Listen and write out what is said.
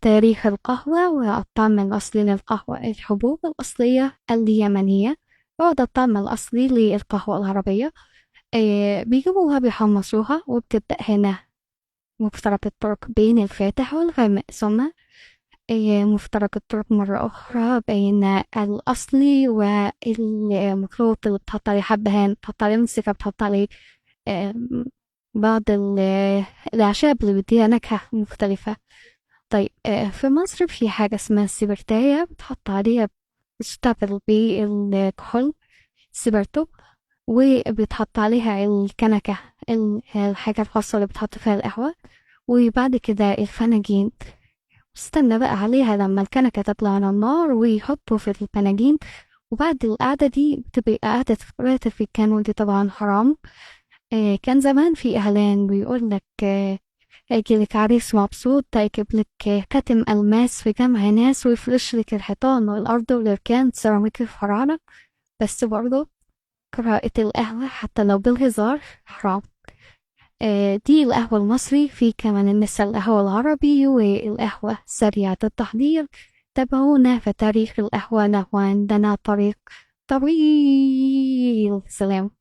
تاريخ القهوة والطعم الأصلي للقهوة. الحبوب الأصلية اليمنية، هو ده الطعم الأصلي للقهوة العربية. بيجيبوها بيحمصوها، وبتبدأ هنا مفترق الطرق بين الفاتح والغامق، ثم مفترق الطرق مرة أخرى بين الأصلي والمخلوط اللي بتحط عليه حبهان، بتحط عليه مسكة، بتحط عليه بعض الأعشاب اللي بتديها نكهة مختلفة. طيب، في مصر في حاجة اسمها السبرتاية، بتحط عليها، بتشتغل بالكحول سبرتو، وبيتحط عليها الكنكة، الحاجة الخاصة اللي بتحط فيها القهوة، وبعد كده الفناجين. استنى بقى عليها لما الكنكة تطلع على النار ويحطوا في الفناجين. وبعد القعدة دي بتبقى قعدة قراءة الفنجان، ودي طبعا حرام. كان زمان في إعلان بيقول لك هيجيلك عريس مبسوط هيجيب لك خاتم ألماس في جمع ناس ويفرش لك الحيطان والأرض والأركان سيراميك الفراعنة. بس برضه قراءة القهوة حتى لو بالهزار حرام. دي القهوة المصري. في كمان النسا القهوة العربي والقهوة سريعة التحضير. تابعونا في تاريخ القهوة، نحو عندنا طريق طويل. سلام.